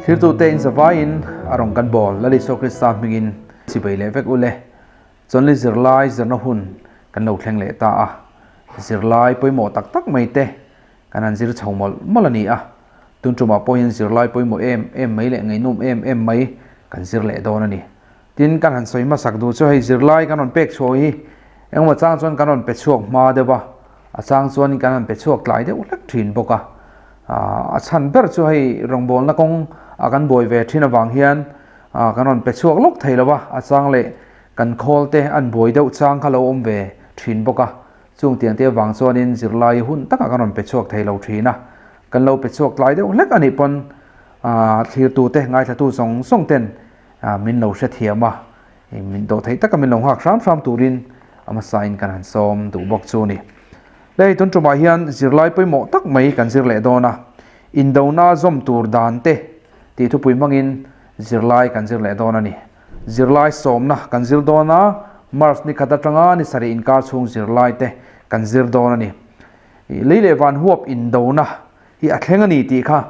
Thirtute in zavaiin a rawn kan bawl Lal Isua Krista hmingin chibei leh vek ule. Chawnli zirlai zirna hun kan lo thleng leh ta a, zirlai pawimawh tak tak mai te kan han zir chho mawlh mawlh a ni a. Tun tumah pawh hian zirlai pawimawh em em mai leh ngaihnawm em em mai kan zir leh dawn a ni. Tin, kan han sawi hmasak duh chu hei zirlai kan rawn pek chhuah hi engemaw chang chuan kan rawn pe chhuak hma deuh a, a chang chuanin kan han pe chhuak tlai deuh hlek thin bawk a. A chhan ber chu hei rawngbawlna kawng a kan buai ve thin avang hian kan rawn pe chhuak lawk thei lo a, a chang leh kan khawl te an buai deuh chang kha lo awm ve thin bawk a. Chung tiang te avang chuanin zirlai hun takah kan rawn pe chhuak thei lo thin a, kan lo pe chhuak tlai deuh hlek a nih pawn thlirtute ngaithlatu zawng zawng ten Min lo hrethiam a, min dawh theih taka min lo nghak hram hram turin a hmasain kan han sawm duh bawk chu a ni. Hei tun tumah hian zirlai pawimawh tak mai kan zir leh dawn a, indona zawm tur dan te tih thupui hmangin zirlai kan zir leh dawn a ni. Zirlai sawmna kan zir dawn a, March ni khat atanga ni sarih inkar chhung zirlai te kan zir dawn a ni. Lei leh van huap indona hi a thleng a ni tih kha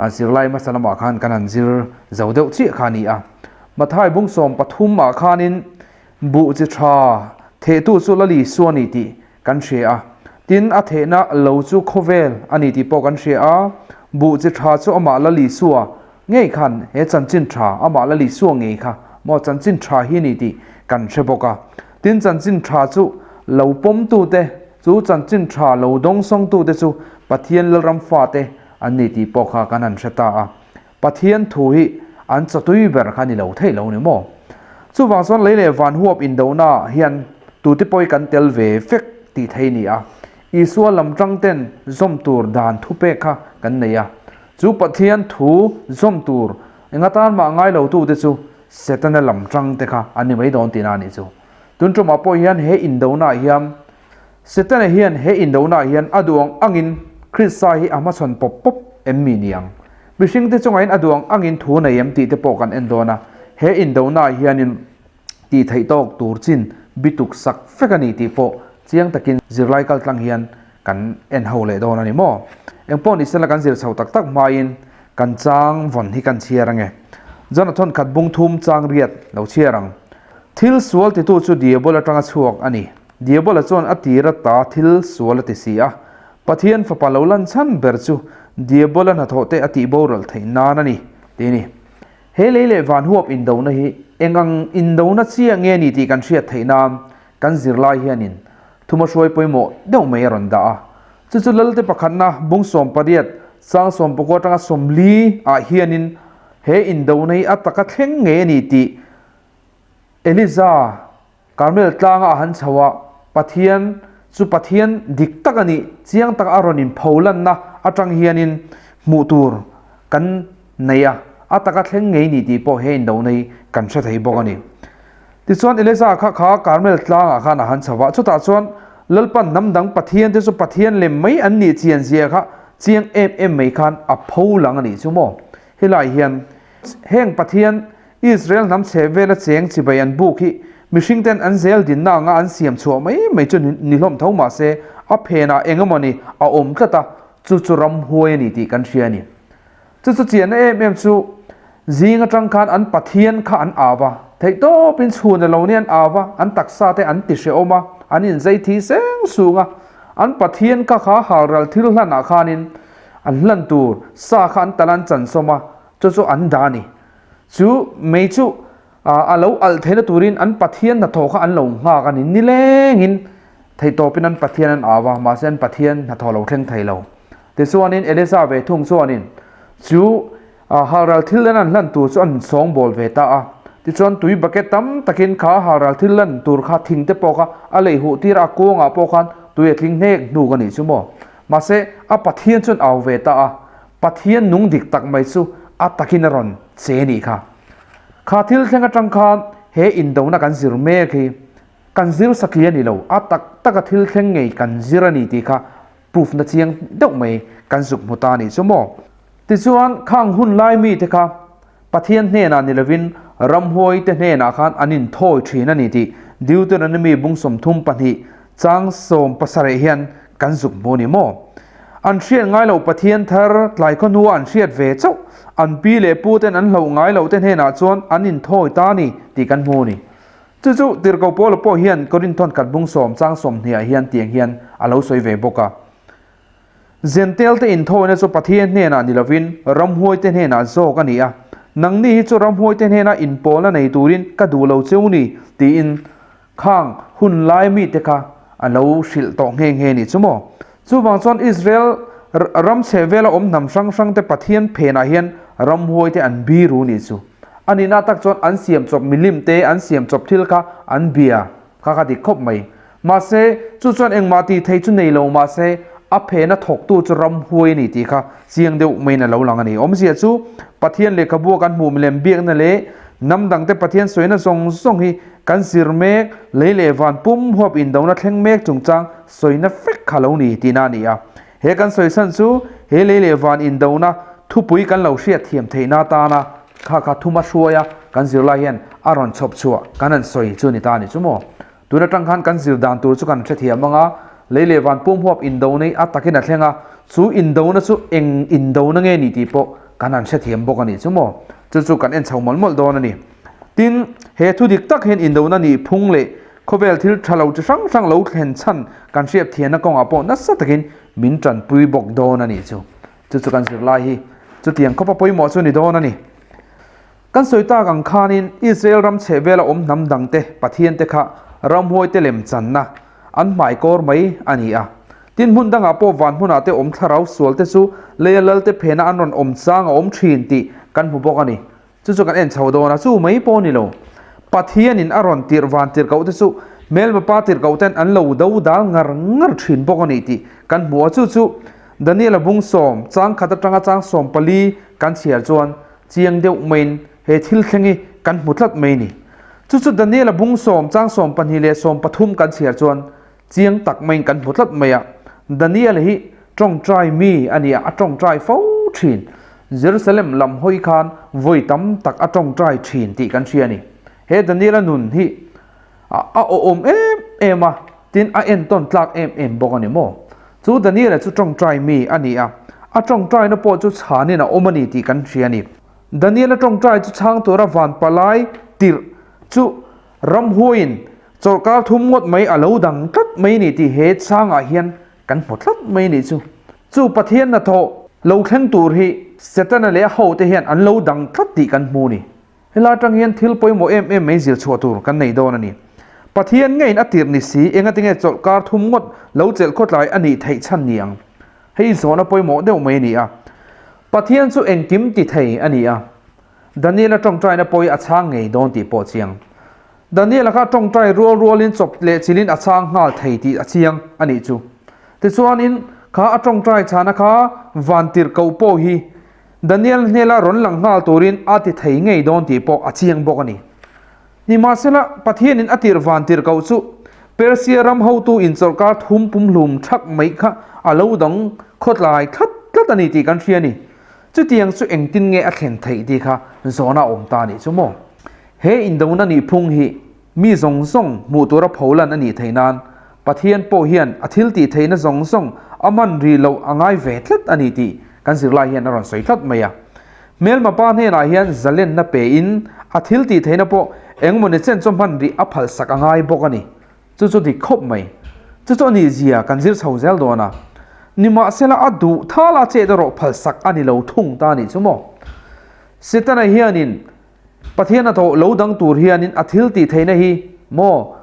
zirlai hmasa lamah khan kan han zir zo deuh chiah kha a ni a. Mathai bung 13 ah khanin buh chi tha thehtu chu la Lisua a ni tih kan hria a, tin a thehna lo chu khawvel a ni tih pawh kan hria a, buh chi tha chu amah la Lisua ngei khan he chanchin tha amah la Lisua ngei kha maw chanchin tha hi a ni tih kan hre bawk a. Tin chanchin tha chu lo pawmtute Chu chanchin tha lo dawngsawngtute chu Pathian Lalram fate an ni tih pawh kha kan han hre ta a. Pathian thu hi an chawtui ber kha ni lo theih lo ni maw? Chuvang chuan lei leh van huap indonaah hian tute pawh hi kan tel ve vek tih thei ni a. Isua lam tangten zawm tur dan thupek kha kan nei a. Chu Pathian thu zawm tur enga tan mah ngai lotute chu Setana lam tangte kha an ni mai dawn tihna a nih chu. Tun tumah pawh hian he indonaah hian Setana hian he indonaah hian a duh ang angin Krista hi a hmachhawn pawp pawp em mi ni ang? Mihringte chungah hian a duh ang angin thu nei em tih te pawh kan en dawn a. He indonaah hianin tih theih tawk tur chin bituk sak vek a ni tih pawh chiang takin zirlai kaltlang hian kan en ho leh dawn a ni maw? Engpawh ni sela kan zir chho tak tak hmain kan chang vawn hi kan chhiar ange. Jonathan khat bung thum chang riat lo chhiar ang. Thil sual titu chu Diabol atanga chhuak a ni. Diabola chuan a tir ata thil sual a ti si a. Pathian fapa lo lan chhan ber chu Diabola hnathawh te a tih boral theih nan a ni, ti a ni. He lei leh van huap indona hi eng ang indona chiah nge ni tih kan hriat theih nan kan zirlai hianin thuma hruai pawimawh deuh mai a rawn dah a. Chu chu Lalte pakhatna bung 18 chang 19 atanga 40 ah hianin he indona hi a taka thleng ngei a ni tih Eliza, Karmel tlanga a han chho a, Pathian chu Pathian dik tak a nih, chiang taka a rawn inpholanna atang hianin hmuh tur kan nei a, a taka thleng ngei ni tih pawh he indohna hi kan hre thei bawk a ni. Tichuan Eliza kha kha Karmel tlangah khan a han chho a, chutah chuan Lalpan hnam dang Pathian te chu Pathian lem mai an nih chian zia kha chiang em em mai khan a pholang a nih chu maw? Helai hian heng Pathian Israel hnam chhe vela cheng chibai an buk hi mihringten an zel dinna anga an siam chhuah mai mai chu ni hlawm tho mah se a phenah eng emaw ni a awm tlat a, chu chu ramhuai a ni tih kan hria a ni. Chu chu chianna em em chu zing atang khan an Pathian kha an au a, theihtawpin chhun a lo ni an au a, an taksa te an ti hrehawm a, an inzei thi seng sung a, an Pathian kha kha halral thil hlanah khanin an hlan tur sa kha an tal an chansawm a, chu chu an dah a ni. Chu mei chu a lo alh theihna turin an Pathian hnathawh kha an lo nghak a ni. Nilengin theihtawpin an Pathian an au a, mahse an Pathian hnathawh lo thleng thei lo. Tichuanin Elisa ve thung chuanin chu halral thil an an hlan tur chu an sawngbawl ve ta a. Tichuan tui bucket tam takin kha halral thil lan tur kha thing te pawh kha a lei huh tir a, kawngah pawh khan tui a tling hnek hnuk a nih chu maw. Mahse a Pathian chuan au ve ta a. Pathian nung dik tak mai chu a takin a rawn che nih kha. Kha thil thleng atang khan he indona kan zir mek hi kan zir satli a ni lo, a tak taka thil thleng ngei kan zir a ni tih kha proof na chiang deuh mai kan zuk hmu ta a nih chu maw. Tichuan khang hun lai mite kha Pathian hnenah ni lovin ramhuaite hnenah khan an inthawi thin a ni tih Deuteronomy bung 32 chang 17 hian kan zuk hmu a ni maw? An hriat ngai loh Pathian thar tlai khaw hnua an hriat ve chauh, an pi leh pu ten an hlauh ngai loh te hnenah chuan an inthawi ta a ni tih kan hmu a ni. Chu chu Tirhkoh Paula pawh hian Korinthon khat bung sawm chang sawmhniah hian tiang hian a lo sawi ve bawk a. Zentel te inthawina chu Pathian hnenah ni lovin ramhuai te hnenah zawk a ni a, nangni hi chu ramhuai te hnena inpawlna nei turin ka duh lo cheu ni tiin Khang hun lai mite kha a lo hrilh tawh nghe nghe ni chu maw? Chuvang chuan Israel ram chheh vela awm hnam hrang hrang te Pathian phenah hian ramhuai te an biru ni chu. A nihna tak chuan an siam chawp milim te, an siam chawp thil kha an bia kha kha dik khawp mai. Mahse, chu chuan engmah tih thei chu nei lo mahse, a phena thawktu chu ramhuai a ni tih kha chiang deuh maiin a lo lang a ni. Awmzia chu Pathian lehkhabu a kan hmuh milem biakna leh hnam dangte Pathian sawina zawng zawng hi Kan zir mek, lei leh van pum huap indona thleng mek chungchang sawina fek kha lo ni tihna a ni a. He kan sawi chhan chu he lei leh van indona thupui kan lo hriat thiam theihna atana kha kha thuma hruaia kan zirlai hian a rawn chhawp chhuah kan han sawi chu ni ta a ni chu maw. Tun atang khan kan zir dan tur chu kan hrethiam ang a, lei leh van pum huap indona hi a takin a thleng a, chu indona chu eng indona nge ni tih pawh kan han hrethiam bawk a ni chu maw. Chu chu kan en chho mawlh mawlh dawn a ni. Tin, he thu dik tak hian indona nih phung leh khawvel thil tha lo chi hrang hrang lo thlen chhan kan hriat thianna kawngah pawh nasa takin min tanpui bawk dawn a nih chu. Chu chu kan zirlai hi chutiang khawpa pawimawh chu ni dawn a ni. Kan sawi tak ang khanin Israel ram chheh vela awm hnam dangte Pathiante kha ramhuaite lem channa an hmaikawr mai a ni a. Tin, hmun dangah pawh van hmunah te awm thlarau sualte chu leia lalte phena an rawn awm chang a awm thin tih kan hmu bawk a ni. Chu chu kan en chho dawn a, chu mai pawh ni lo. Pathianin a rawn tirh van tirh koh te chu hmelma pa tirh koh ten an lo do dal ngar ngar thin bawk a ni tih kan hmu a, chu chu Daniel-a bung sawm chang khat atanga chang 14 kan chhiar chuan chiang deuh maiin he thil thleng hi kan hmu tlat mai a ni. Chu chu Daniel-a bung sawm chang 12 leh 13 kan chhiar chuan Chiang tak maiin kan hmu tlat mai a, Daniel hi tawngtai mi a ni a, a tawngtai fo thin. Jerusalem lam hawi khan vawi tam tak a tawngtai thin tih kan hria a ni. He Daniel-a nun hi a awhawm em em a, tin a entawn tlak em em bawk a ni maw? Chu Daniel-a chu tawngtai mi a ni a, a tawngtaina pawh chu chhanin a awm a ni tih kan hria a ni. Daniel-a tawngtai chu chhang tura van palai tirh chu Ramhuaiin chawlhkar thum ngawt mai a lo dang tlat mai ni tih he changah hian kan hmu tlat mai nih chu. Chu Pathian hnathawh lo thleng tur hi Setana leh a hote hian an lo dang tlat tih kan hmu ni. Helai atang hian thil pawimawh em em mai zir chhuah tur kan nei dawn a ni. Pathian ngeiin a tirh ni si engatinge chawlhkar thum ngawt lo chelh khawtlai a nih theih chhan ni ang. Hei zawhna pawimawh deuh mai a ni a. Pathian chu engkim ti thei a ni a. Daniel-a tawngtaina pawh hi a chhang ngei dawn tih pawh a chiang. Daniel-a kha tawngtai rual rualin chawp leh chilin a chhang nghal thei tih a chiang a nih chu. Tichuanin, kha a tawngtai chhana kha vantirhkoh pawh hi Daniel hnela rawn lang nghal turin a ti thei ngei dawn tih pawh a chiang bawk a ni. Nimahsela, Pathianin a tirh vantirhkoh chu Persia ram hotu inchawlhkar thum pumhlum thak mai kha a lo dang khawtlai tlat tlat a ni tih kan hria a ni. Chutiang chu engtin nge a thlen theih tih kha zawhna a awm ta a nih chu maw? He indona nihphung hi mi zawng zawng hmuh tura pholan a nih theih nan Pathian pawh hian a thil tih theihna zawng zawng a man rih loh a ngai ve tlat a ni tih kan zirlai hian a rawn sawi tlat mai a. Hmelma pa hnenah hian zalenna pe in a thil tih theihna pawh engmawni chen chu hman rih a phalsak a ngai bawk a ni. Chu chu dik khawp mai. Chu chu a nih zia kan zir chho zel dawn a. Nimahsela a duh thal a chet erawh phalsak a ni lo thung ta a nih chu maw? Setana hianin Pathian a thawh lo dang tur hianin a thil tih theihna hi maw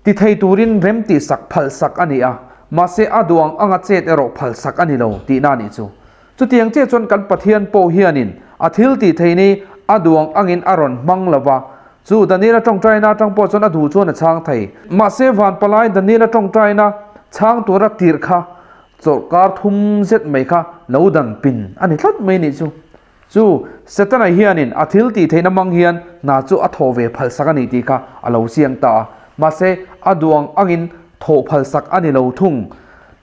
ti thei turin rem tih sak phalsak a ni a, mahse a duh ang anga chet erawh phalsak a ni lo tihna a nih chu. Chutiang chiah chuan kan Pathian pawh hianin a thil tih theih ni a duh ang angin a rawn hmang lo va, chu Daniela tawngtaina atang pawh chuan a duh chuan a chhang thei. Mahse van palai Daniela tawngtaina chhang tura tirh kha chawlhkar thum zet mai kha lo dan pin a ni tlat mai nih chu. Chu Setana hianin a thil tih theihna hmang hian hna chu a thawh ve phalsak a ni tih kha a lo chiang ta a, mahse a duh ang angin thawh phalsak a ni lo thung.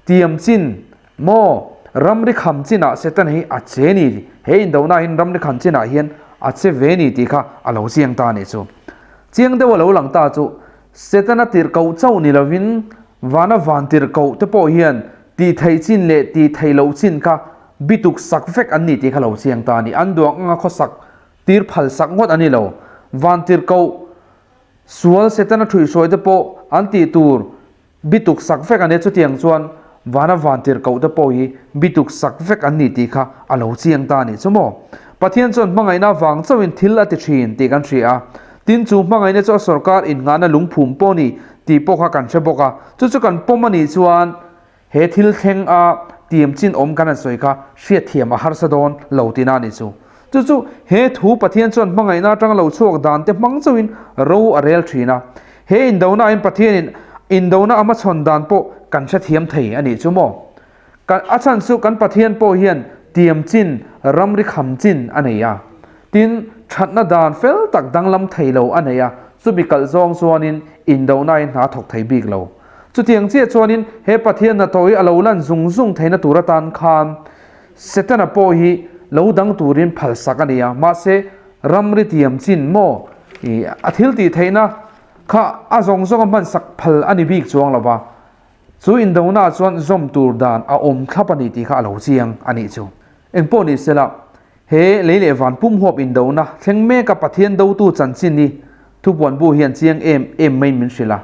Tiam chin Maw, ramri kham chinah Satan hi a che ni, he indona hin ramri kham chinah hian a che ve ni tih kha a lo chiang ta a nih chu. Chiang deuh a lo lang ta chu, Setana tirhkoh chauh ni lovin vana van tirhkoh te pawh hian Tih theih chin leh tih theih loh chin kha bituk sak vek an ni tih kha lo chiang ta a ni. An duang anga khawsak tir phal sak ngawt an ni lo. Vantirhkoh sual Setana ṭhuihhruai te pawh an tih tur bituk sak vek an ni a, chutiang chuan vana vantirhkoh te pawh hi bituk sak vek an ni tih kha a lo chiang ta a nih chu maw. Pathian chuan hmangaihna vang chauhin thil a ti ṭhin tih kan hria a, tin chu hmangaihna chu a sawrkar innghahna lungphum pawh a ni tih pawh kha kan hre bawk a, chu chu kan pawm a nih chuan He thil thleng a tiam chin awm kan han sawi kha hriatthiam a harsa dawn lo tihna a nih chu. Chu chu he thu Pathian chuan hmangaihna atanga lo chhuak dan te hmang chauhin ro a rel thin a. He indona ahin Pathianin indona a hmachhawn dan pawh kan hrethiam thei a nih chu maw? Kan a chhan chu kan Pathian pawh hian tiam chin ramri kham chin a nei a. Tin, thatna dan fel tak danglam thei lo a nei a, chumi kalh zawng chuanin indona ahin hna thawk thei bik lo. Chutiang chiah chuanin he Pathian hnathawh hi a lo lan zung zung theihna tur atan khan Setana pawh hi lo dang turin phalsak a ni a, mahse ramri tiam chin maw i a thil tih theihna kha a zawng zawnga hmansak phal a ni bik chuang lo va, chu indona chuan zawm tur dan a awm thlap a ni tih kha a lo chiang a nih chu. Engpawh ni sela, He lei leh van pum huap indona thleng meka Pathian dotu chanchin hi thupuan bu hian chiang em em maiin min hrilh a.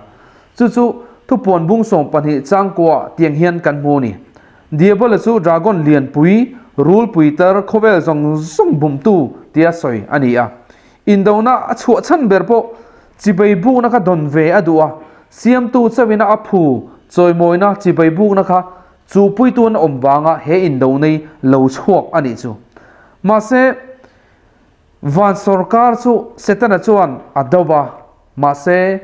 Chu chu thupuan bung 12 changkua tiang hian kan hmu a ni. Diabola chu dragon lianpui, rulpui tar khawvel zawng zawng bumtu tia sawi a ni a. Indona a chhuah chhan ber pawh chibai bukna kha dawn ve a duh a, siamtu chauhina a phu chawimawina chibai bukna kha Chu puitu an awm vanga he indo nei lo chhuak a nih chu. Mahse, van sawrkar chu Setana chuan a do va, mahse,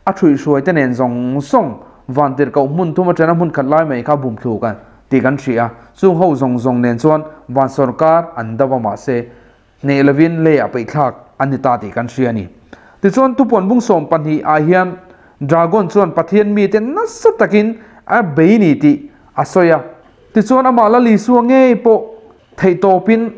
a ṭhuihhruaite nen zawng zawng van tirhkoh hmun thum aṭana hmun khat lai mai kha bum thluk a tih kan hria a. Chung ho zawng zawng nen chuan van sawrkar an do va, mahse, Hneh lovin lei ah peihthlak an ni ta tih kan hria a ni. Tichuan tupuan bung 12 ah hian Dragon chuan Pathian mite nasa takin a bei ni tih a sawi a. Tichuan amah Lal Isua ngei pawh theihtawpin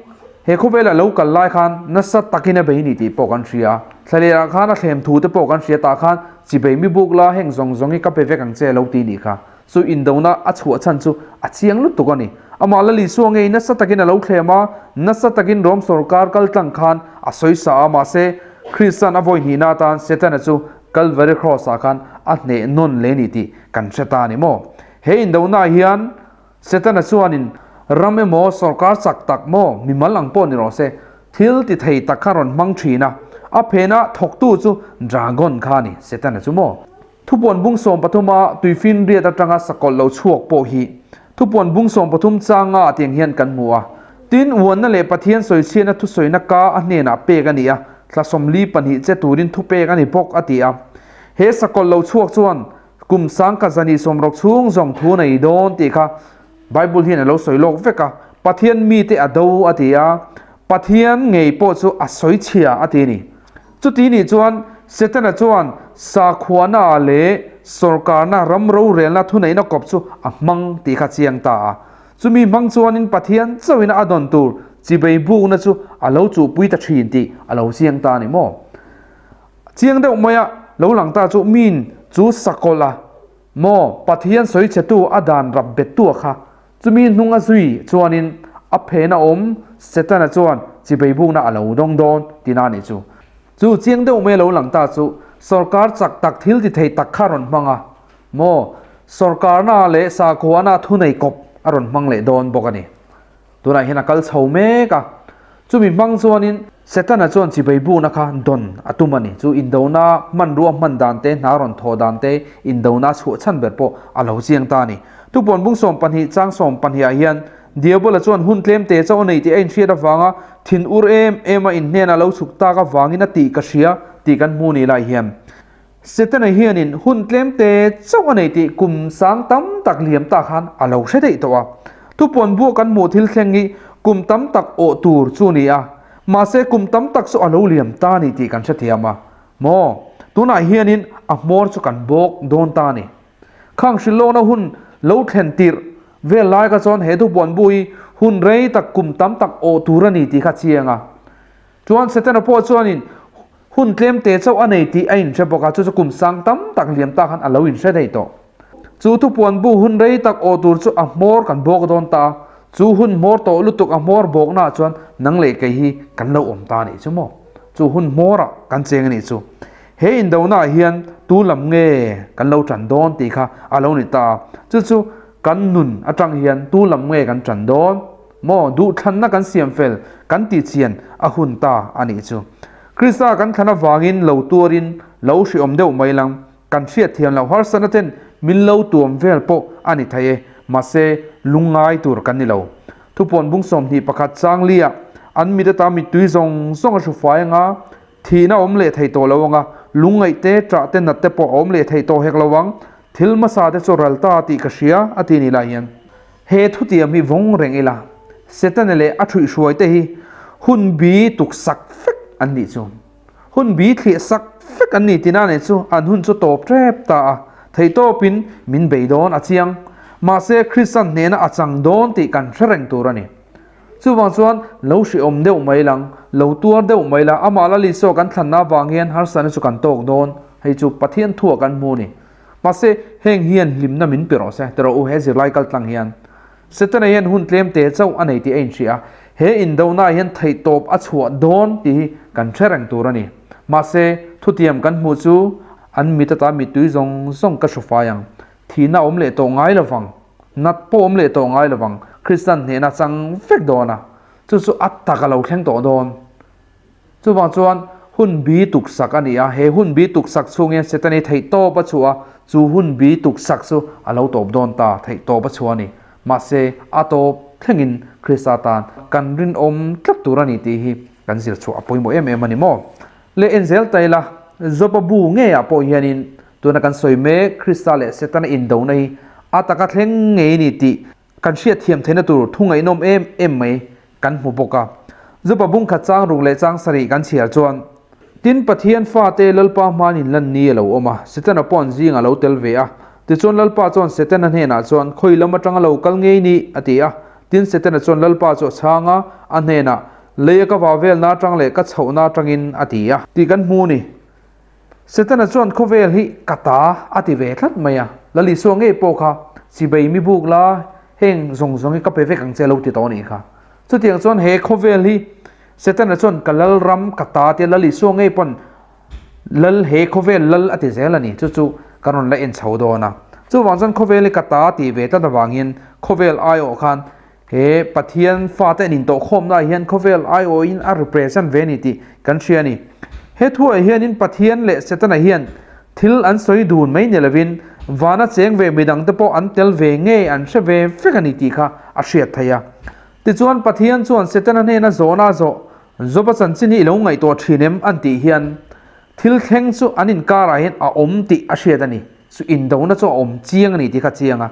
he khawvelah lo kal lai khan nasa takin a bei ni tih pawh kan hria a. Thlaleh ah khan a thlem thu te pawh kan hria tah khan chibei mi buk la heng zawng zawng hi ka pe vek ang che a lo ti nih kha. Chu indona a chhuah chhan chu a chiang lutuk a ni. Amah Lal Isua ngei nasa takin a lo thlem a, nasa takin Rom sawrkar kal tlang khan a sawi sa a, mahse Krista'n a vawi hnihna atan Setana chu Kalvary Cross-ah khan a hneh nawn leh ni tih kan hre ta a ni maw? He indonaah hian Setana chuanin ram emaw sawrkar chak tak maw mimal ang pawh ni rawh se, thil ti thei tak kha rawn hmang thin a, a phena thawktu chu Dragon kha a ni, Setana chu maw? Thupuan bung 13 a tuifinriat atanga sakawlh lo chhuak pawh hi Thupuan bung 13 changa tiang hian kan hmu a. Tin, uanna leh Pathian sawichhiatna thusawina ka a hnenah pek a ni a, thla 42 che turin thupek a ni bawk a ti a. He sakawlh lo chhuak chuan kum sangkhat zani sawmrawk chhung zawng thu nei dawn tih kha Bible hian a lo sawi lawk vek a. Pathian mite a do a ti a, Pathian ngei pawh chu a sawichhia a ti a ni. Chuti nih chuan Setana chuan sakhuana leh sawrkarna ram rorelna thuneihna kawp chu a hmang tih kha chiang ta a. Chumi hmang chuanin Pathian chauhin a dawn tur chibei bukna chu a lo chuhpui ta thin tih a lo chiang ta a ni maw? Chiang deuh maia lo lang ta chu min chu sakawlh a maw? Pathian sawichhetu a dan rap bettu a kha Chumi hnung a zui chuanin a phen a awm, Setana chuan chibei bukna a lo dawng dawn tihna a nih chu. Chu chiang deuh mai a lo lang ta chu sawrkar chak tak thil ti thei tak kha a rawn hmang a maw? Sawrkarna leh sakhuana thunei kawp a rawn hmang leh dawn bawk a ni. Tunah hian a kal chho mek a. Chumi hmang chuanin Setana chuan chibei bukna kha dawn a tum a ni. Chu indona hmanrua hman dan te, hna rawn thawh dan te, indona chhuah chhan ber pawh a lo chiang ta a ni. Thupuan bung 12 chang 12 ah hian Diabola chuan hun tlem te chauh a nei tih a inhriat avanga thin ur em em a inhnenah lo chhuk tak avangin a tih ka hria tih kan hmu ni lai hian Setana hianin hun tlem te chauh a nei tih kum sang tam tak liam ta khan a lo hre daih tawh a. Thupuan buah kan hmuh thil thleng hi kum tam tak awh tur chu a ni a, mahse kum tam tak chu a lo liam ta a ni tih kan hrethiam a maw? Tunah hianin a hmawr chu kan bawk dawn ta a ni. Khang hrilhlawkna hun lo thlen tirh vel lai kha chuan he thupuan bu hi hun rei tak kum tam tak awh tur a ni tih kha chiang a. Chuan Setana pawh chuanin hun tlem te chauh a nei tih a inhre bawk a, chu chu kum sang tam tak liam ta khan a lo inhre daih tawh. Chu thupuan bu hun rei tak awh tur chu a hmawr kan bawk dawn ta a, chu hun hmawr tawh lutuk a hmawr bawknaah chuan nang leh kei hi kan lo awm ta a nih chu maw? Chu hun hmawrah kan cheng a nih chu. He indonaah hian tu lam nge kan lo tan dawn tih kha a lo ni ta a, chu chu kan nun atang hian tu lam nge kan tan dawn maw? Duhthlanna kan siam fel kan tihchian a hun ta a nih chu. Krista kan thlan avangin lo tuarin lo hriawm deuh mai lang Kan hriatthiam loh harsatna ten min lo tuam vel pawh a ni thei e, mahse lungngai tur kan ni lo. Thupuan bung 21 changlia an mit ata mittui zawng zawng a hru fai anga, thihna a awm leh thei tawh lo anga, lungngaih te, ṭah te, nat te pawh a awm leh thei tawh hek lo ang, thil hmasa te chu ral ta tih ka hria a ti ni lai hian. He thutiam hi vawng reng ila, Setana leh a ṭhuihhruai te hi hun bi tuksak vek an nih chu. Hun bi thliah sak vek an ni tina nen chu an hun chu tawp tep ta a, theihtawpin min bei dawn a chiang. Mahse Kristian hnehna a chang dawn tih kan hre reng tur a ni. Chuvang chuan lo hrehawm deuh mai lang, lo tuar deuh mai la, amah la Isua kan thlanna avang hian harsatna chu kan tawk dawn, hei chu Pathian thuah kan hmu a ni. Mahse heng hian hlimna min pe rawh se, ti rawh u he zirlai kaltlang hian. Setana hian hun tlem te chauh a nei tih a inhria a, he indonaah hian theihtawp a chhuah dawn tih hi kan hre reng tur a ni. Mahse, thutiam kan hmuh chu an mit ata mittui zawng zawng ka hru fai ang. Thihna awm leh tawh ngai lovang, nat pawh awm leh tawh ngai lovang, Kristian hnehna chang vek dawn a, chu chu a tak a lo thleng tawh dawn. Chuvang chuan hun bi tuksak a ni a, he hun bi tuksak chhung hian Setani theihtawp a chhuah a, chu hun bi tuksak chu a lo tawp dawn ta, theihtawp a chhuah a ni. Mahse, a tawp thlengin Krista tan kan rinawm tlat tur a ni tih hi kan zir chhuah a pawimawh em em a ni maw? Leh en zel ta ila, Joba bu ngeiah pawh hianin tuna kan sawi mek Krista leh Setana indona hi a taka thleng ngei a ni tih Kan hriatthiam theihna tur thu ngaihnawm em em mai kan hmu bawk a. Zupa bung khat chang ruk leh chang sarih kan chhiar chuan, Tin, Pathian fate Lalpa hmain inlan ni a lo awm a, Setana pawh an zingah a lo tel ve a. Tichuan Lalpa chuan Setana hnenah chuan, Khawi lam atanga lo kal ngei ni? a ti a. Tin, Setana chuan Lalpa chu a chhang a, a hnenah, Leia ka vau velna atang leh ka chhohna atangin, a ti a. Tih kan hmu ni. Setana chuan khawvel hi ka ta a ti ve tlat mai a, Lal Isua ngei pawh kha chibei mi buk la, heng zawng zawng hi ka pe vek ang che a lo ti tawh a nih kha. Chutiang chuan he khawvel hi Setana chuan ka lal ram ka ta tia Lal Isua ngei pawn lal he khawvel lal a ti zel a ni, chu chu kan rawn la en chho dawn a. Chuvang chuan khawvel hi ka ta tih ve tlat avangin khawvel aiawh khan He Pathian fate an intawhkhawmnaah hian khawvel aiawhin a represent ve a ni tih kan hria a ni. He thuah hianin Pathian leh Setana hian thil an sawi dun mai ni lovin vana cheng ve midangte pawh an tel ve ngei an hre ve vek a ni tih kha a hriat theih a. Tichuan Pathian chuan Setana hnena zawhna a zawh, Joba chanchin hi i lo ngaihtuah thin em? an tih hian thil thleng chu an inkarah hian a awm tih a hriat a ni. Chu indona chu a awm chiang a ni tih kha a chiang a.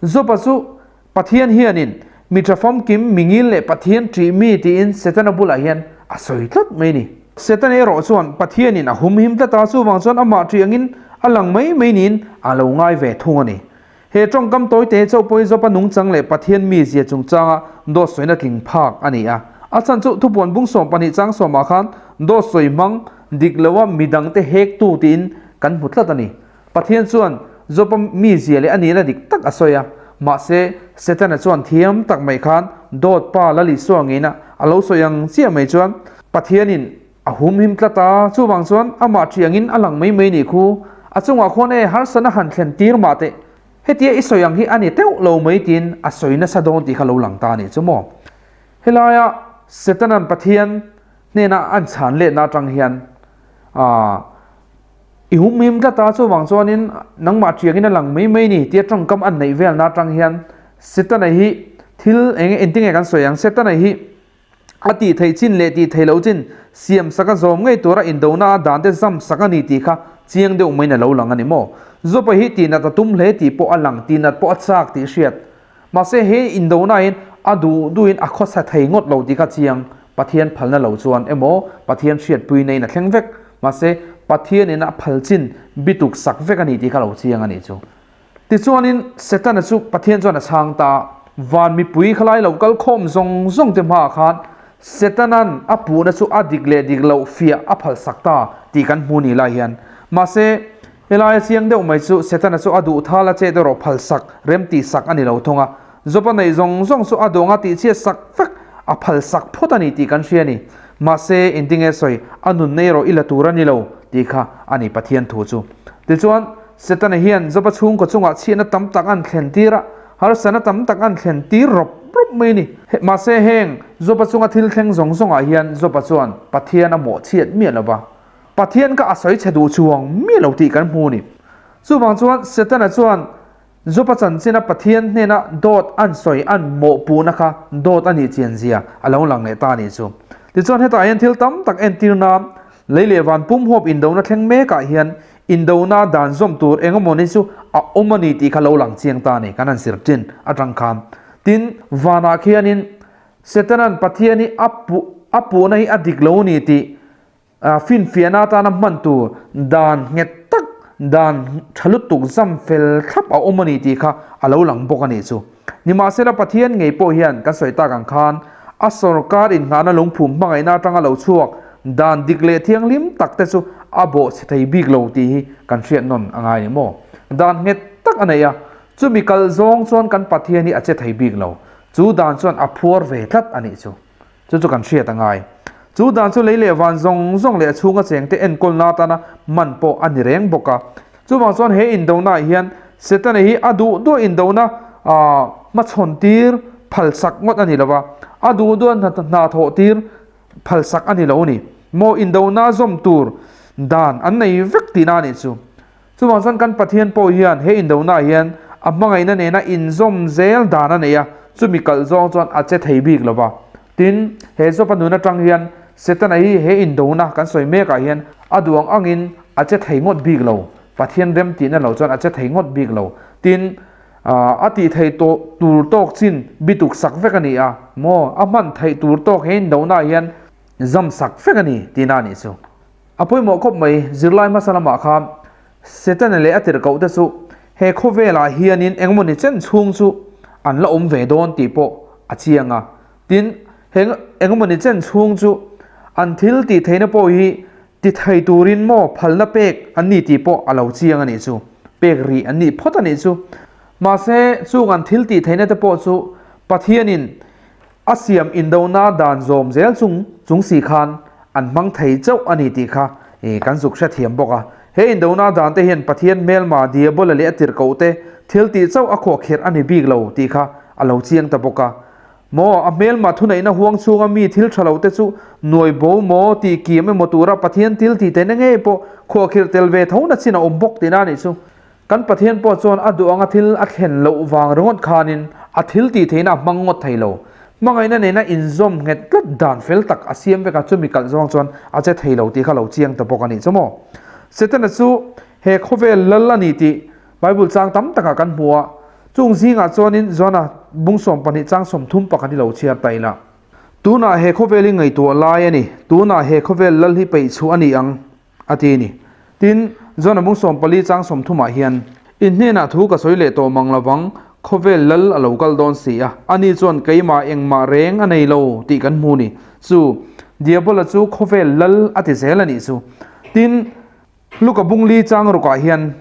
Joba chu Pathian hianin mi tha famkim, mi ngil leh Pathian ṭih mi tiin Setana bulah hian a sawi tlat mai ni. Setana erawh chuan Pathianin a humhim tlat a, chuvang chuan amah ṭih angin a lang mai mai niin a lo ngai ve thung a ni. He ṭawngkam tawite chauh pawhin Joba nungchang leh Pathian mizia chungchanga dawt sawina tling phak a ni a. A chhan chu thupuan bung 12 chang sawmah khan dawt sawi hmang dik loa midangte hektu tiin kan hmu tlat a ni. Pathian chuan Joba mizia leh a nihna dik tak a sawi a, mahse Setana chuan thiam tak mai khan dawt pa Lal Isua ngeina a lo sawi ang chiah mai chuan Pathianin a humhim tlat a, chuvang chuan amah ṭiangin a lang mai mai nih khu, a chungah khuan e harsatna han thlen tir mah teh, hetia i sawi ang hi a ni teuh lo mai tiin a sawi nasa dawn tih kha lo lang ta a nih chu maw. Helaia Setana'n Pathian hnena an chhan letna atang hian aah I humhim tlat a, chuvang chuanin nangmah ṭiangin a lang mai mai ni tia ṭawngkam an neih velna aṭang hian Setana hi thil eng engtinge kan sawi ang, Setana hi a tih theih chin leh tih theih loh chin siam sak a zawm ngei tura indona a dan te zam sak a ni tih kha chiang deuh maiin a lo lang a ni maw? Joba hi tihnat a tum hle tih pawh a lang, tihnat pawh a chak tih hriat. Mahse he indona in a duh duhin a khawsa thei ngawt lo tih kha chiang, Pathian phalna lo chuan emaw Pathian hriatpuina in a thleng vek. Mahse Pathian in a phal chin bituk sak vek a ni tih kha lo chiang a nih chu. Tichuanin Setana chu Pathian chuan a chhang ta, van mipui khalai lo kal khawm zawng zawng te hmaah khan Setanan a puhna chu a dik leh dik loh fiah a phal sak ta tih kan hmu ni lai hian. Mahse. Helaia chiang deuh mai chu Setana chu a duh thal a chet erawh phal sak, rem tih sak a ni lo thung a. Job-a neih zawng zawng chu a duang a tih chhiat sak vek, a phal sak phawt a ni tih kan hria a ni. Mahse, engtinge sawi, a nunna erawh i la tur a ni lo tih kha a ni Pathian thu chu. Tichuan, Setana hian Job-a chhungkaw chungah chhiatna tam tak an thlen tir a, harsatna tam tak an thlen tir rawp rawp mai a ni. Mahse, heng Job-a chunga thil thleng zawng zawngah hian Job-a chuan Pathian a mawhchhiat miah lo va. Pathian kha a sawi chhe duh chuang miah lo tih kan hmu a ni. Chuvang chuan Setana chuan Job-a chanchina Pathian hnena dawt an sawi an mawhpuhna kha dawt a nih chian zia a lo lang leh ta a nih chu. Tichuan hetah hian thil tam tak entir nan lei leh van pum huap indona thleng mekah hian indona dan zawm tur eng emaw ni chu a awm a ni tih kha lo lang chiang ta a ni kan han zir ṭin aṭang khan. Tin, vanah khianin Setana'n Pathian hi a puh a puhna hi a dik lo a ni tih Finfiahna atana hman tur dan nghet tak, dan tha lutuk zam fel thlap a awm a ni tih kha a lo lang bawk a nih chu. Nimahsela Pathian ngei pawh hian kan sawi tak ang khan a sorkar innghahna lungphum hmangaihna atanga lo chhuak dan dik leh thianghlim tak te chu a bawh chhe thei bik lo tih hi kan hriat nawn a ngai ni maw? Dan nghet tak a nei a, chumi kal zawng chuan kan Pathian hi a che thei bik lo. Chu dan chuan a phuar ve tlat a nih chu. Chu chu kan hriat a ngai. Chu dan chu lei leh van zawng zawng leh a chhunga chengte enkawlna atana man pawh a ni reng bawk a. Chuvang chuan he indonaah hian Setana hi a duh duah indona hmachhawn tir phalsak ngawt a ni lo va, a duh duah hna thawh tir phalsak a ni lo a ni. Maw indona zawm tur dan an nei vek tihna a nih chu. Chuvang chuan kan Pathian pawh hian he indonaah hian a hmangaihna nena inzawm zel dan a nei a, chumi kalh zawng chuan a che thei bik lo va. Tin, he Job-a nun atang hian Setana hi he indona kan sawi mekah hian a duh ang angin a che thei ngawt bik lo, Pathian remtihna lo chuan a che thei ngawt bik lo. Tin, a tih theih tawh tur tawk chin bituk sak vek a ni a, maw a hman theih tur tawk he indonaah hian zam sak vek a ni tihna a nih chu. A pawimawh khawp mai, zirlai hmasa lamah khan Setana leh a tirhkoh te chu he khawvelah hianin engmawni chen chhung chu an la awm ve dawn tih pawh a chiang a. Tin, he engmawni chen chhung chu an thil tih theihna pawh hi ti thei turin maw phalna pek an ni tih pawh a lo chiang a nih chu. Pek rih an nih phawt a nih chu. Mahse, chung an thil tih theihna te pawh chu Pathianin A siam indona dan zawm zel chung chung si khan an hmang thei chauh a ni tih kha kan zuk hrethiam bawk a. He indona dan te hian Pathian hmelma Diabola leh a tirhkoh te thil tih chauh a khuahkhirh a ni bik lo tih kha a lo chiang ta bawk a. Maw, a hmelma thuneihna huang chhunga mi thil tha lo te chu nuai bo maw tih kim emaw tura Pathian thil tih theihna ngei pawh khuahkhirh tel ve tho na chin a awm bawk tihna a nih chu. Kan Pathian pawh chuan a duh anga thil a thlen loh vang ringawt khanin a thil tih theihna a hmang ngawt thei lo. Hmangaihna nena inzawm nghet tlat dan fel tak a siam vek a, chumi kalh zawng chuan a che thei lo tih kha lo chiang ta bawk a nih chu maw. Setana chu he khawvel lal a ni tih Bible chang tam takah kan hmu a, chung zingah chuanin Johana bung 12 chang 31 hi lo chhiar ta ila. Tunah he khawvel hi ngaihtuah lai a ni, tunah he khawvel lal hi peih chhuah a ni ang. A ti a ni. Tin, John-a bung 14 chang 30 ah hian, In hnenah thu ka sawi leh tawh mang lovang, khawvel lal a lo kal dawn si a, ani chuan keimah engmah reng a nei lo tih kan hmu ni. Chu, Diabola chu khawvel lal a ti zel a nih chu. Tin, Luka bung li chang rukah hian,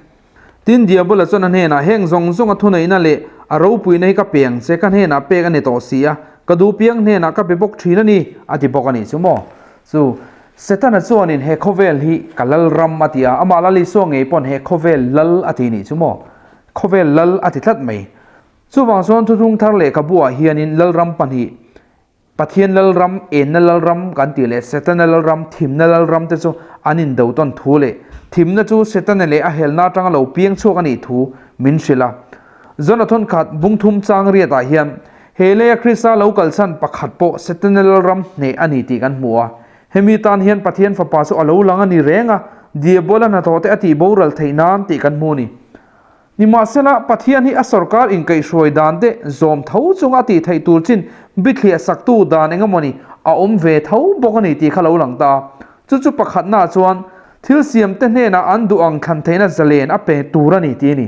Tin, Diabola chuan a hnenah, Heng zawng zawnga thuneihna leh a ropuina hi ka pe ang che, ka hnenah pek a ni tawh si a, ka duhpiang hnenah ka pe bawk thin a ni, a ti bawk a nih chu maw? Chu, Setana chuanin he khawvel hi ka lal ram a ti a, amah Lal Isua ngei pawn he khawvel lal a ti nih chu maw? Khawvel lal a ti tlat mai. Chuvang chuan Thuthlung Thar lehkhabuah hianin Lalram pahnih, Pathian Lalram, enna Lalram kan tih leh Setana Lalram, thimna Lalram te chu an indo tawn thu leh thimna chu Setana leh a helna atanga lo piang chhuak a nih thu min hrilh a. Jonathan khat bungthum chang riatah hian he leia Krista lo kalchhan pakhat pawh Setana Lalram hneh a ni tih kan hmu a. Hemi tan hian Pathian Fapa chu a lo lang a ni reng a, Diabola hnathawh te a tih boral theih nan tih kan hmu a ni. Nimahsela, Pathian hi a sorkar inkaihhruai dan te zawm tho chunga a tih theih tur chin bithliah saktu dan eng emawni a awm ve tho bawk a ni tih kha lo lang ta a. Chu chu pakhatnaah chuan thil siamte hnenah an duh ang thlan theihna zalen a pe tur a ni tih a ni.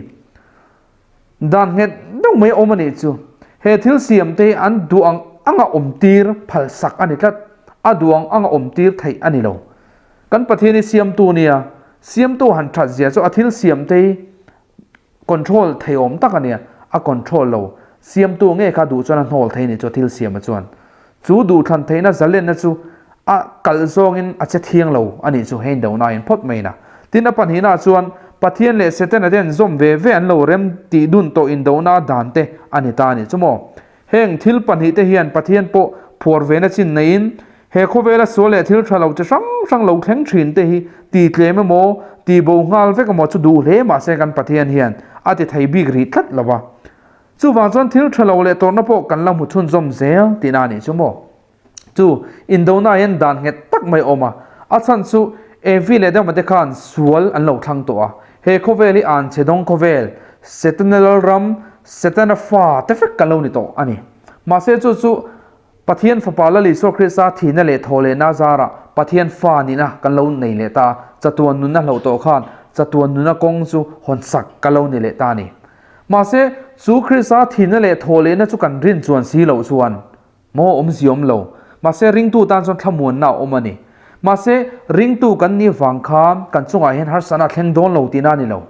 Dan nghet deuh mai a awm a nih chu. He thil siamte hi an duh ang anga awmtir phalsak a ni tlat. A duh ang anga awmtir theih a ni lo. Kan Pathian hi siamtu nia. Siamtu han that zia chu a thil siam te hi control thei awm tak a nia, a control lo. Siamtu nge kha duh chuan a hnawl thei ni chu a thil siam a chuan. Chu duhthlan theihna zalenna chu a kalh zawngin a che thiang lo a nih chu he indona in phawt mai na. Tin a pahnihna chuan Pathian leh Setana te an zawm ve ve an lo rem tih dun tawh indona dan te a ni ta a nih chu maw. Heng thil pahnihte hian Pathian pawh phuar vena chin neiin he khawvela sual leh thil tha lo chi hrang hrang lo thleng thin te hi ti tlem emaw, ti bo nghal vek emaw chu duh hle mahse kan Pathian hian a ti thei bik rih tlat lo va. Chuvang chuan thil tha lo leh tawrhna pawh kan la hmu chhunzawm zel tihna a nih chu maw. Chu indona hian dan nghet tak mai a awm a, a chhan chu Evi leh Adama te khan sual an lo thlang tawh a, he khawvel hi an chhe dawng khawvel, Setana lalram, Setana fa te vek kan lo ni tawh a ni. Mahse chu chu Pathian Fapa Lal Isua Krista thihna leh thawhlehna zarah Pathian fa nihna kan lo nei leh ta a, chatuan nunna hloh tawh khan chatuan nuna kawng chu hawnsak ka lo ni leh ta a ni. Mahse chu Krista thihna leh thawhlehna chu kan rin chuan si loh chuan Maw awmzia awm lo. Mahse ringtu tan chuan thlamuanna a awm a ni. Mahse ringtu kan nih vang khan kan chungah hian harsatna a thleng dawn lo tihna a ni lo.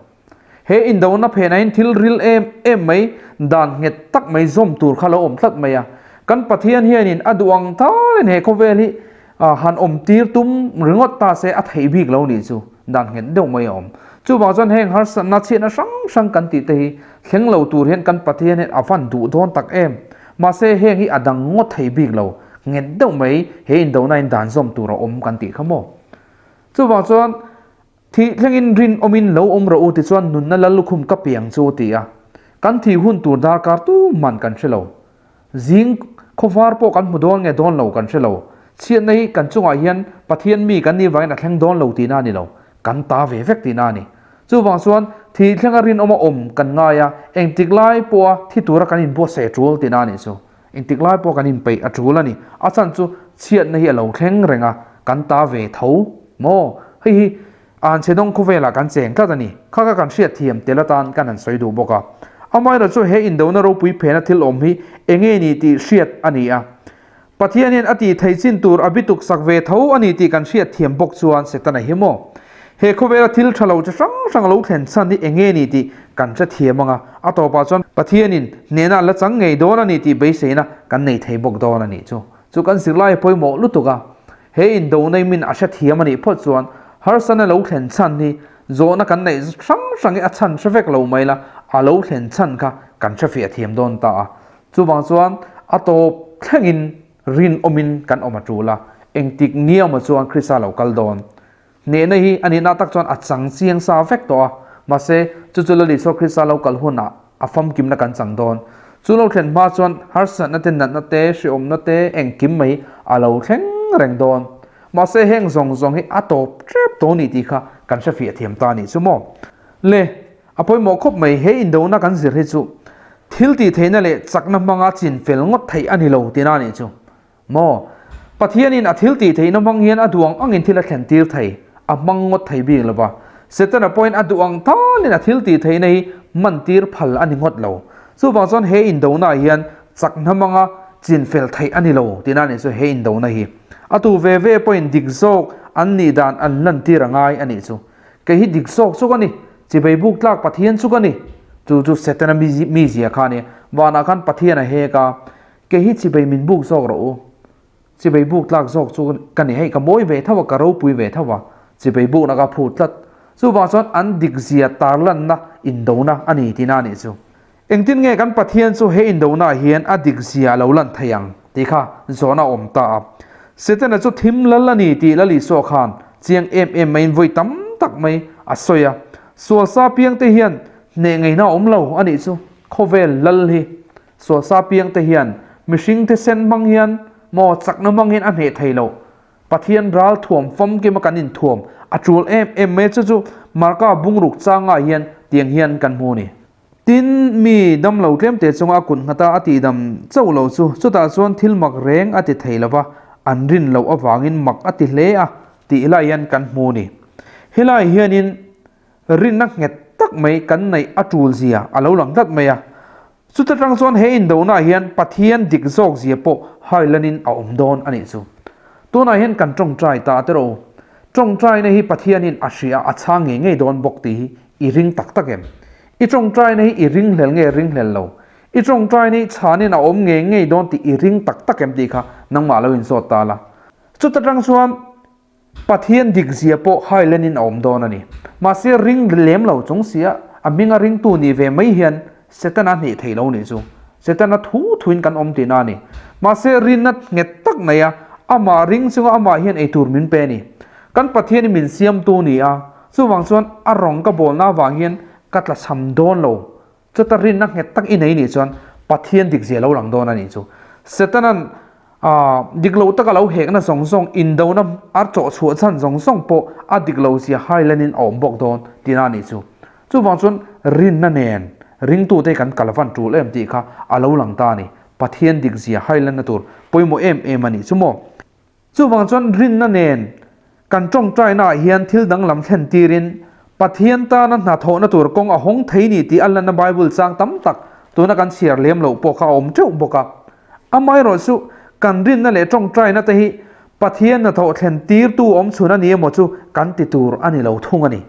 He indona phenah hian thil ril em em mai, dan nghet tak mai zawm tur kha lo awm tlat mai a. Kan Pathian hianin a duh ang talin he khawvel hi han awm tir tum ringawt ta se a theih bik lo nih chu dan nghet deuh mai a awm. Chuvang chuan heng harsatna chhiatna hrang hrang kan tih te hi thleng lo tur hian kan Pathian hian a van duh dawn tak em. Mahse heng hi a dang ngawt thei bik lo, nghet deuh mai he indona in dan zawm tur a awm kan tih kha maw. Chuvang chuan Thih thlengin rinawmin lo awm rawh u tichuan nunna lal lukhum ka piang chu a ti a. Kan thih hun tur darkar tuman kan hre lo. Zing khawvar pawh kan hmu dawn nge dawn lo kan hre lo. Chhiatna hi kan chungah hian Pathian mi kan nih vangin a thleng dawn lo tihna a ni lo. Kan ta ve vek tihna a ni. Chuvang chuan thih thlenga rinawma awm kan ngai a, engtik lai pawha thi tura kan inbuatsaih a tul tihna a nih chu. Engtik lai pawh kan inpeih a tul a ni. A chhan chu chhiatna hi a lo thleng reng a, kan ta ve tho maw? Hei hi Anchhedawng khawvelah kan cheng tlat a ni. Kha kha kan hriat thiam tel atan kan han sawi duh bawk a. Amaherawhchu chu he indona ropui phena thil awm hi enge ni tih hriat a ni a. Pathian hian a tih theih chin tur a bituk sak ve tho a ni tih kan hriat thiam bawk chuan Setana hi maw? He khawvela thil tha lo chi hrang hrang lo thlen chhan hi enge ni tih kan hre thiam ang a, a tawpah chuan Pathianin hnehna a la chang ngei dawn a ni tih beiseina kan nei thei bawk dawn a nih chu. Chu kan zirlai a pawimawh lutuk a, he indonai min a hre thiam a nih phawt chuan harsana lo thlen chhan hi zawhna kan neih hrang hrang hi a chhan hre vek lo mai la, a lo thlen chhan kha kan hre fiah thiam dawn ta a. Chuvang chuan a tawp thlengin rinawmin kan awm a tul a, engtik ngiama chuan Krista lo kal dawn. Hnehna hi a nihna tak chuan a chang chiang sa vek tawh a, mahse chu chu Lal Isua Krista lo kal hunah a famkimna kan chang dawn. Chu lo thlen hma chuan harsatna te, natna te, hrehawmna te, engkim mai a lo thleng reng dawn. Mahse heng zawng zawng hi a tawp tep tawh ni tih kha kan hrefiah thiam ta a nih chu maw? Le, a pawimawh khawp mai, he indona kan zir hi chu thil tih theihna leh chakna hmanga chin fel ngawt theih a ni lo tihna a nih chu. Maw? Pathianin a thil tih theihna hmang hian a duh ang angin thil a thlen tir thei, a hmang ngawt thei bik lo va. Setana pawhin a duh ang talin a thil tih theihna hi hman tir phal a ni ngawt lo. Chuvang chuan he indona hian chakna hmanga chin fel theih a ni lo tihna a nih chu he indona hi. A tu ve ve pawhin dik zawk an nih dan an lan tir a ngai a nih chu. Kei hi dik zawk chu ka ni, chibei buk tlak Pathian chu ka ni. Chu chu Setana mizia kha a ni. Vanah khan Pathian a hek a, Kei hi chibei min buk zawk rawh u. Chibei buk tlak zawk chu ka ni hei, ka mawi ve tho a, ka ropui ve tho a, chibei bukna ka phut tlat. Chuvang chuan an dikzia tarlanna indona a ni tihna a nih chu. Engtin nge kan Pathian chu he indonaah hian a dikzia a lo lan thei ang tih kha zawhna a awm ta a. Setana chu thim lal a ni tih Lal Isua khan chiang em em maiin vawi tam tak mai a sawi a. Sual sa piangte hian hneh ngeina a awm lo a nih chu. Khawvel lal hi Sualsa piang te hian mihring te sen hmang hian maw chakna hmang hian a hneh thei lo. Pathian ral thuam famkim a kan inthuam a tul em em mai chu chu Marka bungruk changah hian tiang hian kan hmu ni. Tin, mi damlo tlemte chunga a kut nghat a a tihdam chauh lo chu chutah chuan thil mak reng a ti thei lo va, an rin loh avangin mak a ti hle a tih lai hian kan hmu ni. Helai hianin rinna nghet tak mai kan neih a tul zia a lo lang tlat mai a. Chuta tang chuan he indona hian Pathian dik zawk zia pawh hailanin a awm dawn a nih chu. Tunah hian kan tawngtai ta te rawh u. Tawngtaina hi Pathianin a hria a chhang ngei ngei dawn bawk tih hi i ring tak tak em? I tawngtaina hi i ringhlel nge ringhlel lo? I tawngtaina hi chhanin a awm ngei ngei dawn tih i ring tak tak em tih kha nangmah lo inzawt ta la. Chuta tang chuan Pathian dikzia pawh hailenin a awm dawn a ni. Mahse ring lem lo chung sia a hminga ringtu nih ve mai hian Setana hneh thei lo nih chu. Setana thu thuin kan awm tihna a ni. Mahse rinna nghet tak nei a, amah ring chunga amah hian eitur min pe a ni. Kan Pathian hi min siamtu ni a, chuvang chuan a rawng ka bawlna avang hian ka tlachham dawn lo. Chuta rinna nghet tak i nei nih chuan Pathian dikzia lo lang dawn a nih chu. Setanan dik lo taka lo hekna zawng zawng, indona a chawh chhuah chhan zawng zawng pawh a dik lo zia hailanin a awm bawk dawn tihna a nih chu. Chuvang chuan rinna nen ringtute kan kal van tul em tih kha a lo lang ta a ni. Pathian dik zia hailanna tur pawimawh em em a nih chu maw. Chuvang chuan rinna nen kan tawngtaina ah hian thil danglam thlen tirin Pathian tana hnathawhna tur kawng a hawng thei ni tih a lanna Bible chang tam tak tuna kan chhiar lem loh pawh kha a awm teuh bawk a. Amaherawh chu kan rinna leh tawngtaina te hi Pathian hnathawh thlen tirtu awm chhun a ni emaw chu kan ti tur a ni lo thung a ni.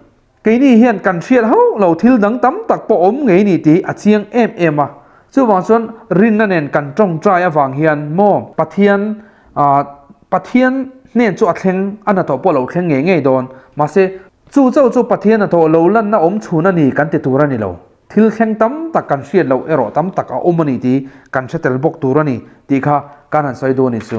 Keini hian kan hriat hauh lo thil dang tam tak pawh awm ngei ni tih a chiang em em a. Chuvang chuan rinna nen kan tawngtai avang hian maw Pathian ah Pathian hnen chu a thleng a hnathawh pawh lo thleng ngei ngei dawn. Mahse chu chauh chu Pathian hnathawh lo lanna awm chhun a ni kan ti tur a ni lo. Thil thleng tam tak kan hriat loh erawh tam tak a awm a ni tih kan hre tel bawk tur a ni tih kha kan han sawi dawn a ni chu.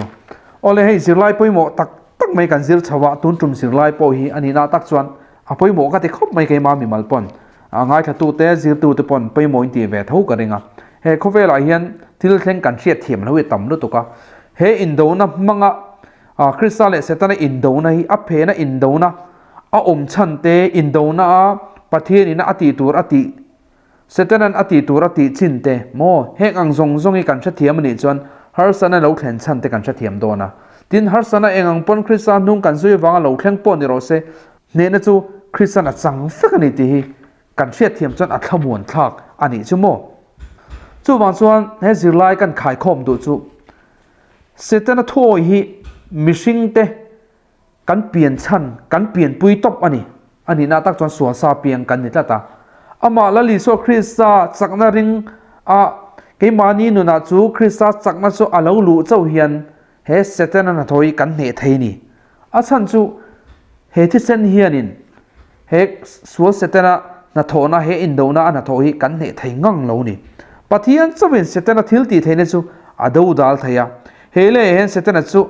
Awle hei zirlai pawimawh tak tak mai kan zir chho a, tun tum zirlai pawh hi a nihna tak chuan a pawimawh ka ti khawp mai keimah mimal pawn a ngaithlatute zirtute pawn pawimawh in tih ve tho ka ring a. He khawvelah hian thil thleng kan hriat thiam lo hi tam lutuk a, he indona hmanga Krista leh Setana indona hi a phena indona a awm chhan te, indona a Pathianin a tih tur a tih Setanan a tih tur a tih chin te maw? Heng ang zawng zawng hi kan hrethiam a nih chuan harsatna lo thlen chhan te kan hrethiam dawn a. Tin, harsatna eng ang pawn Krista hnung kan zui avanga lo thleng pawh ni rawh se, hnehna chu Kristan a chang vek a ni tih hi kan hriatthiam chuan a thlamuan thlak a nih chu maw? Chuvang chuan he zirlai kan khaikhawm duh chu Setana thuawi hi mihringte Kan pian chhan, kan pianpui tawp a ni. A nihna tak chuan sual sa piang kan ni tlat a. Amah Lal Isua Krista chakna ring a, keimahni nunah chu Krista chakna chu a lo luh chauh hian he Setana hnathawh hi kan hneh thei ni. A chhan chu he thisen hianin he sual Setana hnathawhna, he indona a hnathawh hi kan hneh thei ngang lo ni. Pathian chauhin Setana thil tih theihna chu a dodal thei a. He leh hian Setana chu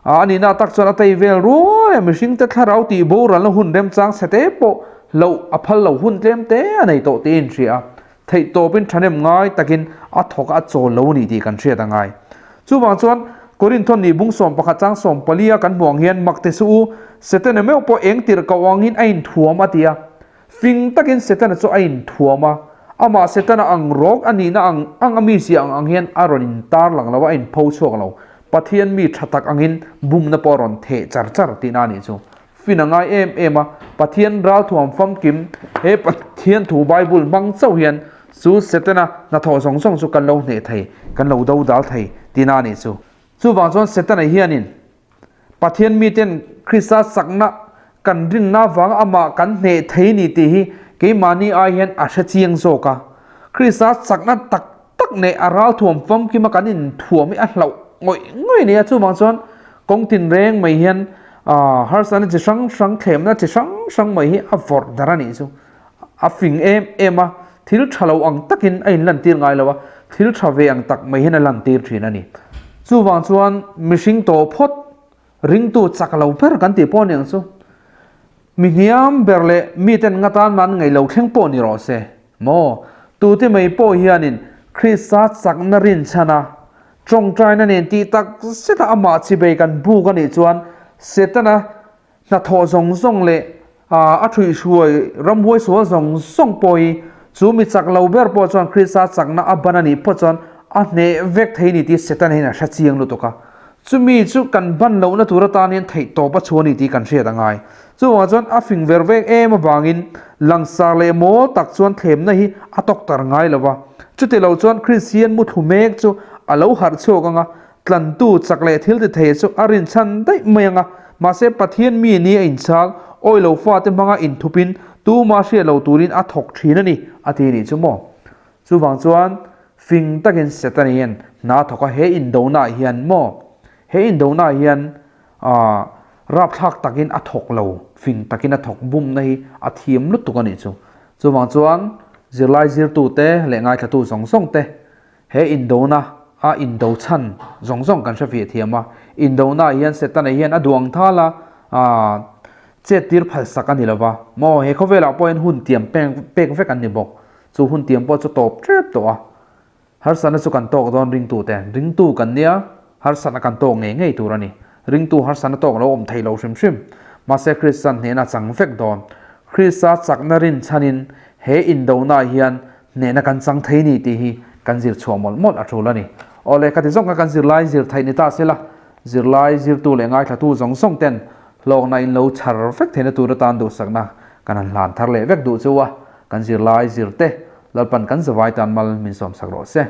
A nihna tak chuan a tei vel ruai a, mihringte thlarau tih boralna hun remchang chhete pawh hlauh a phal lo hun tlem te a nei tawh tih a inhria a, theihtawpin thahnem ngai takin a thawk a chawl lo a ni tih kan hriat a ngai. Chuvang chuan Korinthawn nih bung 11 chang 14 a kan hmuh ang hian mak te suh u, Setana meuh pawh eng tirh koh angin a inthuam a ti a, Fing takin Setana chu a inthuam a, amah Setana ang rawk a nihna ang ang a mizia ang ang hian a rawn intar lang lo a, a inpho chhuak lo. Pathian mi tha tak angin bumna pawh a rawn theh char char tihna a nih chu. Fin a ngai em em a, Pathian ralthuam famkim he Pathian thu Bible hmang chauh hian chu Setana hnathawh zawng zawng chu kan lo hneh thei, kan lo dodal thei tihna a nih chu. Chuvang chuan Setana hianin Pathian miten Krista chakna kan rinna avanga amah kan hneh thei ni tih hi keimahni ai hian a hre chiang zawk a. Krista chakna tak tak neh a ralthuam famkima kan inthuam hi a hlauh ngawih ngawih a ni a, chuvang chuan kawng tinreng mai hian harsatna chi hrang hrang, thlemna chi hrang hrang mai hi a vawrh darh a nih chu. A fing em em a, thil tha lo ang takin a inlantir ngai lo a, thil tha ve ang tak mai hian a lantir thin a ni. Chuvang chuan mihring tawh phawt ringtu chak lo ber kan tih pawh a ni ang chu. Mi hniam ber leh miten nga tan man ngaih lo thleng pawh ni rawh se maw? Tute mai pawh hianin Krista chakna rinchhan a, tawngtaina nen tih tak zeta amah chibei kan buk a nih chuan Setana Hnathawh zawng zawng leh a ṭhuihhruai ramhuai sual zawng zawng pawh hi chu mi chak lo ber pawh chuan Krista chakna a ban a nih phawt chuan a hneh vek thei ni tih Setana hian a hre chiang lutuk a. Chumi chu kan ban lohna tur atan hian theih tawp a chhuah a ni tih kan hriat a ngai. Chuvangah chuan a fing ver vek em avangin langsar leh mawl tak chuan thlemna hi a tawktar ngai lo va. Chuti lo chuan Kristian muthlu mek chu a lo harh chhuak ang a, Tlantu chak leh thil ti thei chu a rinchhan daih mai ang a, Mahse Pathian mi ni a inchhal, awi lo fate hmanga inthupin tuma hriat lo turin a thawk thin a ni, a ti nih chu maw? Chuvang chuan fing takin Setana hian hna a thawk a, he indonaah hian maw? He indonaah hian aah rapthlak takin a thawk lo, fing takin a thawk bumna hi a thiam lutuk a nih chu. Chuvang chuan zirlai zirtute leh ngaithlatu zawng zawng te He indona a indo chhan zawng zawng kan hre fiah thiam a, indona ah hian Setana hian a duang thal a, aah chet tir phal sak a ni lo va, maw he khawvelah pawh hian hun tiam pek vek an ni bawk, chu hun tiam pawh chu tawp tep tawh a, harsatna chu kan tawk dawn ringtu te, ringtu kan nia harsatna kan tawk ngei ngei tur a ni, ringtu harsatna tawk lo awm thei lo hrim hrim, mahse Kristian hnehna chang vek dawn, Krista chakna rinchhanin he indona ah hian Hnehna kan chang thei ni tih hi kan zir chhuah mawlh mawlh a tul a ni. Awle, ka ti zawng kha kan zirlai zir theih ni ta sela, zirlai zirtu leh ngaithlatu zawng zawng ten hlawkna in lo chhar vek theihna tur atan duhsakna kan han hlan thar leh vek duh chu a, kan zirlai zir te Lalpan kan zavai tan mal min sawmsak rawh se.